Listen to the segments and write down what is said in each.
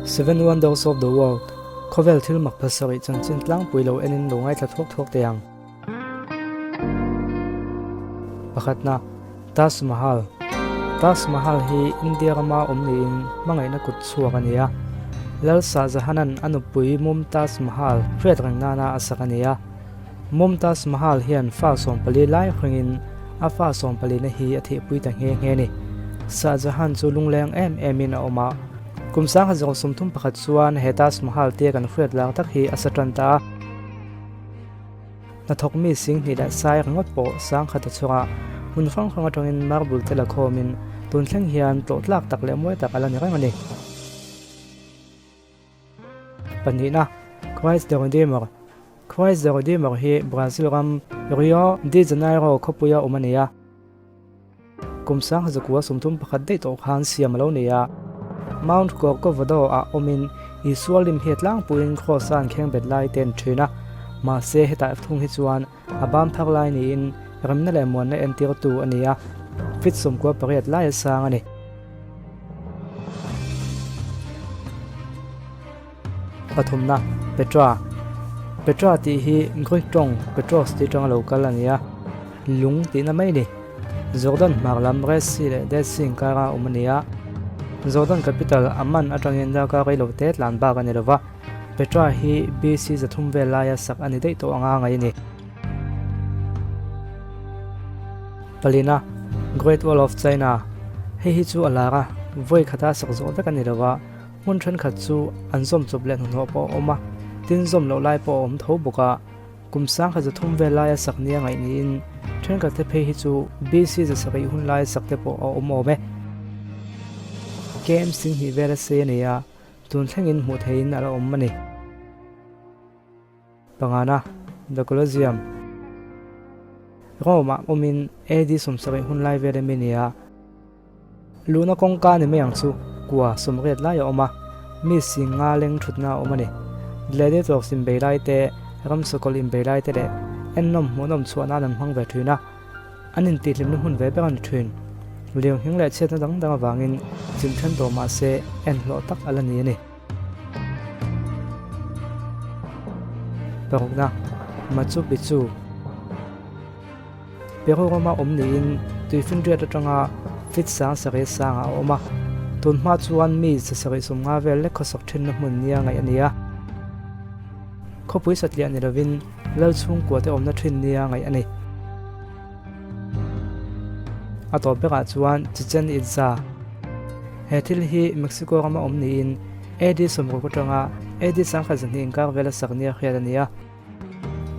Seven Wonders of the World, Khawvel thil mak pasarih chanchin tlangpui lo enin lo ngaithla thuak thuak teh ang. Pakhatna, Taj Mahal Taj Mahal hi India rama awm niin hmangaihna kut chhuak a ni a. Lal Shah Jahan-a'n a nupui Mumtaz Mahal hriat reng nana a sak a ni a. Mumtaz Mahal hian fa 14 lai hringin a fa 14-na hi a thihpui ta nghe nghe a ni. Shah Jahan chu lungleng em emin a awm a. Kum 1931 chuan he Taj Mahal tia kan hriat lar tak hi a sa tan ta a. Hnathawk mi 20,000 leh sai ringawt pawh 10,000 a chhuak a, hmun hrang hrang atangin marble te la khawmin tun thleng hian tlawh tlak tak leh mawi tak a la ni reng a ni. Pahnihna, Christ the Redeemer Christ the Redeemer hi Brazil ram Rio de Janeiro khawpuia awm a ni a. Kum 1931 daih tawh khan siam a lo ni a. Mount Corcovado ah awmin Isua lim hi a tlangpuiin Kraws-a an khengbet lai te an thin a. Mahse hetah thung hi chuan a bam phak lai niin remna leh muanna entirtu a ni a, feet 98 lai a sang a ni. Pathumna, Petra. Petra tih hi Greek tawng Petros tih atanga lo kal a ni a, lung tihna mai a ni. Jordan hmar lam Red Sea leh Dead Sea inkara awm a ni a. Jordan capital Amman atangin darkar reilo te tlan bak a ni lova, Petra hi BC 300 vel laia sak a ni daih tawh anga ngaih a ni. Palina, Great Wall of China. Hei hi chu a lar a, vawi khata sak zawh vek a ni lova, Hmun thenkhat chu an zawm chawp leh hnahnawh pawh a awm a, tin zawm loh lai pawh a awm tho bawk a. Kum 1300 vel laia sak nia ngaih niin thenkhat te phei hi chu BC 700 hun laia sak te pawh a awm awm e. KM 20 vela sei a nei a, tun thlengin hmuh theihin a la awm a ni. Pangana, The Colosseum, Rome-ah awmin AD 70 hun lai vel emi a ni a. Luhna kawngka ni mai ang chu kua 80 lai a awm a, mi 50 leng thutna a awm a ni. Gladiators inbei lai te, ramsakawlh inbei lai te leh ennawm hmuhnawm chhuah nan an hmang ve thin a, an intihhlimna hmun ve ber a ni thin. Lirnghing leh chhiatna dang dang avangin chim then tawh mah se en hlawh tak a la ni a ni. Parukna, Machu Picchu Peru rama awm niin tuifinriat atanga feet 7,000 sangah a awm a. Tun hma chuan mi 750 vel lek khawsak thenna hmun nia ngaih a ni a. Khawpui satliah ni lovin lal chhungkua te awmna thin nia ngaih a ni. A tawp berah chuan Chichen Itza. He thil hi Mexico rama awm niin AD 60 atanga AD 1200 inkar vela sak nia hriat a ni a.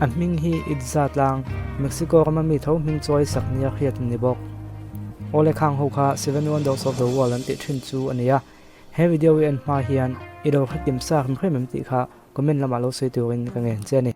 A hming hi Itza tlang, Mexico rama mi tho hming chawi sak nia hriat a ni bawk. Awle khang ho kha Seven Wonders of the World an tih thin chu a ni a. He video i en hma hian i lo hrekim sa hrim hrim em tih kha comment lamah lo sawi turin ka ngen che a ni.